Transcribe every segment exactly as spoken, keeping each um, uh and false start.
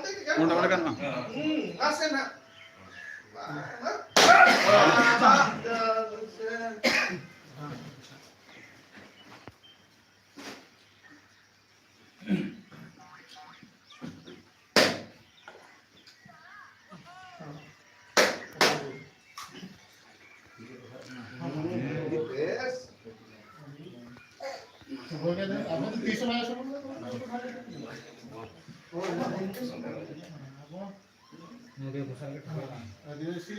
ᱚᱸᱰᱮ ᱜᱮ ᱜᱟᱱᱚᱜᱼᱟ᱾ ᱚᱸᱰᱮ, ᱚᱸᱰᱮ ᱜᱟᱱᱚᱜᱼᱟ᱾ ᱦᱩᱸ, ᱱᱟᱥᱮ ᱱᱟᱜ᱾ ᱦᱳᱭ, ᱟᱵᱚ ᱫᱚ ᱛᱤᱥ ᱦᱚᱸ ᱵᱟᱭ ᱟᱥᱚᱞ ᱠᱟᱱᱟ᱾ ᱟᱵᱚ ᱱᱚᱰᱮ ᱵᱚᱥᱟᱜ ᱜᱮ ᱴᱷᱟᱶ ᱵᱟᱝ᱾ ᱟᱹᱫᱤᱵᱟᱹᱥᱤ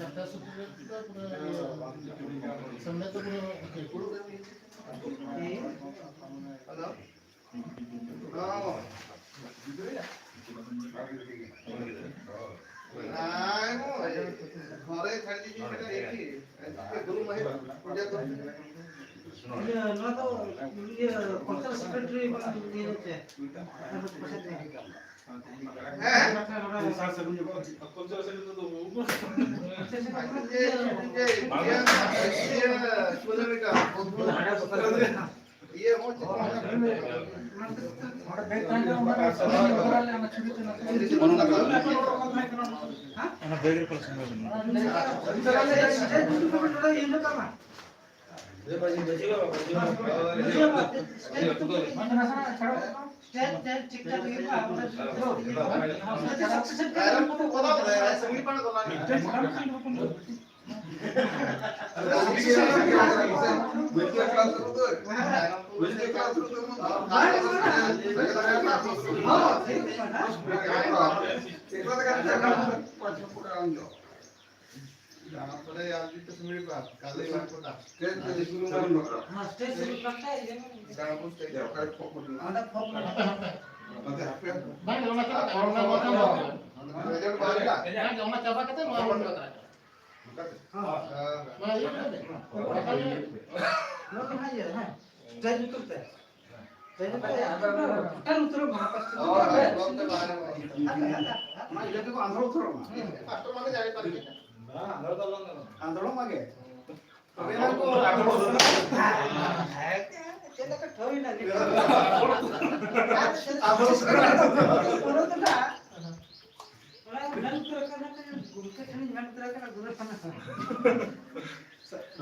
ᱞᱟᱠᱪᱟᱨ ᱥᱩᱫᱷᱟᱹ ᱨᱮ ᱯᱩᱨᱟᱹ ᱤᱭᱟᱹ ᱥᱟᱢᱱᱮ ᱛᱮ ᱯᱩᱨᱟᱹ ᱦᱮᱞᱳ᱾ ᱦᱚᱸ᱾ ᱟᱭ ᱢᱚ, ᱜᱷᱚᱨᱮ ᱪᱷᱟᱰᱤ ᱫᱤᱧ ᱠᱟᱱᱟ, ᱮᱠᱤ᱾ ᱤᱭᱟᱹ, ᱱᱚᱣᱟ ᱫᱚ, ᱤᱭᱟᱹ, cultural secretary ᱵᱟᱝ, ᱤᱭᱟᱹ ᱪᱮ? ᱦᱮᱸ? ᱤᱭᱟᱹ, ᱤᱭᱟᱹ, ᱤᱭᱟᱹ, ᱤᱭᱟᱹ, ᱤᱭᱟᱹ, ᱤᱭᱟᱹ, ᱤᱭᱟᱹ, ᱤᱭᱟᱹ, ᱢᱚᱡᱽ ᱪᱮᱫ ᱠᱚ ᱢᱮᱱᱟᱜᱼᱟ? ᱚᱱᱟ ᱵᱮᱜᱽ ᱨᱮ ᱯᱟᱞᱮ ᱥᱚᱸᱜᱮ ᱢᱮᱱᱟᱜᱼᱟ᱾ हाँ, stage शुरू करते हैं, ये ना। हाँ, तो फोन कर। ᱵᱟᱝ, ᱚᱱᱟ ᱪᱟᱵᱟ ᱠᱟᱛᱮ ᱱᱚᱣᱟ ᱵᱚᱱ ᱠᱚᱨᱟᱣᱟ᱾ ᱦᱮᱸ᱾ ᱦᱮᱸ, ᱦᱮᱸ, ᱦᱮᱸ᱾ ᱥᱴᱮᱡᱽ ᱩᱛᱟᱹᱨ ᱯᱮ᱾ ᱥᱴᱮᱡᱽ ᱩᱛᱟᱹᱨ ᱯᱮ᱾ ᱦᱮᱸ, ᱩᱛᱟᱹᱨ ᱢᱟ᱾ ᱢᱟ, ᱤᱱᱟᱹ ᱛᱮᱠᱚ ᱟᱸᱫᱷᱲ ᱩᱛᱟᱹᱨᱚᱜ ᱢᱟ᱾ ᱯᱟᱥᱴᱚᱨ ᱢᱟᱱᱮ ᱡᱟᱦᱟᱸᱭ ᱯᱟᱹᱨᱤ ᱠᱟᱱᱟ᱾ ᱵᱟᱝ, ᱟᱸᱫᱷᱲ ᱫᱚ ᱵᱟᱝ ᱜᱟᱱᱚᱜᱼᱟ᱾ ᱟᱸᱫᱷᱲᱚᱜ ᱢᱟ ᱜᱮ᱾ ᱛᱚᱵᱮ ᱮᱱᱟᱝ ᱠᱚ ᱟᱸᱫᱷᱲ ᱩᱛᱟᱹᱨᱚᱜᱼᱟ᱾ ᱪᱮᱫ ᱞᱮᱠᱟ ᱴᱷᱟᱹᱣ ᱮᱱᱟ ᱱᱤᱛᱚᱜ? ᱟᱸᱫᱷᱲ ᱩᱛᱟᱹᱨᱚᱜᱼᱟ᱾ ᱯᱩᱨᱟᱹ ᱫᱚ ᱱᱟᱜ ᱚᱱᱟ ᱢᱮᱱ ᱩᱛᱟᱹᱨ ᱟᱠᱟᱱᱟ, ᱜᱚᱢᱠᱮ ᱴᱷᱮᱱᱤᱧ ᱢᱮᱱ ᱩᱛᱟᱹᱨ ᱟᱠᱟᱱᱟ, ᱜᱩᱨᱩ ᱴᱷᱮᱱ᱾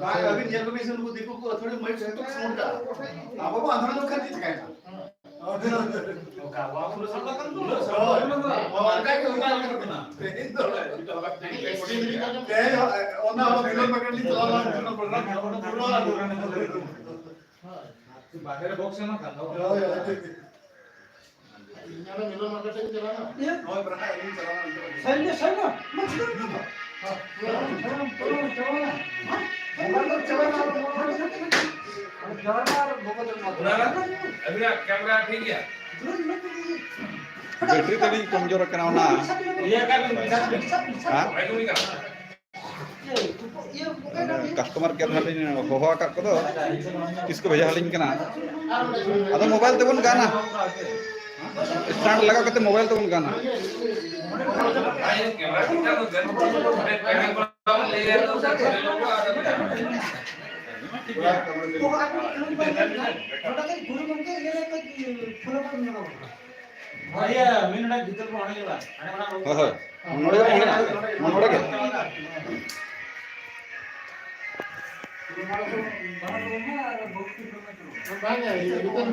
ᱵᱟᱝ, ᱟᱹᱵᱤᱱ ᱧᱮᱞ ᱠᱚᱵᱤᱱ ᱥᱮ, ᱱᱩᱠᱩ ᱫᱤᱠᱩ ᱠᱚ ᱟᱹᱛᱷᱟᱹᱲᱤ ᱢᱟᱹᱭᱤᱠ ᱥᱩᱴᱩᱠ ᱥᱩᱴ ᱠᱟᱜᱼᱟ᱾ ᱟᱵᱚ ᱵᱚ ᱟᱸᱫᱷᱲᱟ ᱞᱮᱱᱠᱷᱟᱱ ᱪᱮᱫ ᱪᱤᱠᱟᱹᱭᱮᱱᱟ? ᱚᱠᱟ ᱟᱵᱚ ᱟᱸᱫᱷᱲᱟ ᱥᱟᱵ ᱟᱠᱟᱱ ᱫᱚ? ᱦᱳᱭ᱾ ᱚᱱᱠᱟ ᱜᱮ ᱦᱩᱭ ᱫᱟᱲᱮᱭᱟᱜ ᱠᱟᱱᱟ᱾ ᱛᱮᱦᱮᱧ ᱫᱚ ᱛᱮᱦᱮᱧ ᱦᱚᱸ ᱚᱱᱟ ᱦᱚᱸ ᱵᱤᱢᱚᱞ ᱯᱟᱴᱤᱞ ᱞᱤᱧ ᱪᱟᱞᱟᱣ ᱞᱮᱱᱟ, ᱚᱱᱟ ᱯᱨᱳᱜᱨᱟᱢ ᱚᱸᱰᱮ ᱯᱩᱨᱟᱹ ᱟᱸᱫᱷᱲᱟ᱾ ᱵᱟᱦᱨᱮ ᱨᱮ ᱵᱚᱠᱥ ᱮᱢ ᱠᱟᱱ ᱫᱚ᱾ ᱦᱳᱭ, ᱦᱳᱭ, ᱴᱷᱤᱠ, ᱴᱷᱤᱠ᱾ ᱤᱧ ᱟᱨᱚ ᱢᱤᱞᱚᱱ ᱢᱟᱨᱠᱮᱴ ᱥᱮᱫ ᱤᱧ ᱪᱟᱞᱟᱣ ᱮᱱᱟ᱾ ᱤᱭᱟᱹ᱾ ᱦᱳᱭ, ᱯᱨᱟᱠᱷᱟ ᱤᱧ ᱪᱟᱞᱟᱣ ᱮᱱᱟ᱾ ᱥᱟᱹᱨᱤ ᱜᱮ, ᱥᱟᱹᱨᱤ ᱜᱮ᱾ ᱢᱟ ᱪᱤᱠᱟᱹ ᱢᱮᱱᱟᱜ ᱠᱚᱣᱟ? ᱪᱟᱵᱟᱭᱮᱱᱟ, ᱪᱟᱵᱟᱭᱮᱱᱟ᱾ ᱦᱮᱸ? ᱢᱳᱵᱟᱭᱤᱞ ᱫᱚ ᱪᱟᱵᱟᱭᱮᱱᱟ᱾ ᱚᱱᱟ ᱟᱹᱵᱤᱱᱟᱜ ᱠᱮᱢᱮᱨᱟ ᱴᱷᱤᱠ ᱜᱮᱭᱟ? ᱵᱮᱴᱨᱤ ᱛᱟᱹᱞᱤᱧ ᱠᱚᱢᱡᱳᱨ ᱟᱠᱟᱱᱟ ᱚᱱᱟ᱾ ᱤᱭᱟᱹ ᱠᱟᱜ ᱵᱤᱱ, ᱦᱮᱸ? ᱤᱭᱟᱹ, ᱠᱟᱥᱴᱚᱢᱟᱨ ᱠᱮᱭᱟᱨ ᱱᱟᱦᱟᱜ ᱞᱤᱧ ᱦᱚᱦᱚ ᱟᱠᱟᱫ ᱠᱚᱫᱚ, ᱛᱤᱥ ᱠᱚ ᱵᱷᱮᱡᱟ ᱟᱹᱞᱤᱧ ᱠᱟᱱᱟ᱾ ᱟᱫᱚ ᱢᱳᱵᱟᱭᱤᱞ ᱛᱮᱵᱚᱱ ᱜᱟᱱᱟ, ᱥᱴᱮᱱᱰ ᱞᱟᱜᱟᱣ ᱠᱟᱛᱮ ᱢᱳᱵᱟᱭᱤᱞ ᱛᱮᱵᱚᱱ ᱜᱟᱱᱟ᱾ ᱦᱳᱭ, ᱤᱭᱟᱹ, ᱢᱤᱫ ᱢᱤᱱᱤᱴ ᱜᱤᱫᱟᱹᱨ ᱠᱚ ᱚᱸᱰᱮ ᱜᱮ ᱵᱟᱝ? ᱦᱳᱭ, ᱦᱳᱭ᱾ ᱱᱚᱰᱮ ᱜᱮ, ᱱᱚᱰᱮ ᱜᱮ᱾ ᱵᱟᱝ, ᱤᱭᱟᱹ, ᱜᱤᱫᱟᱹᱨ᱾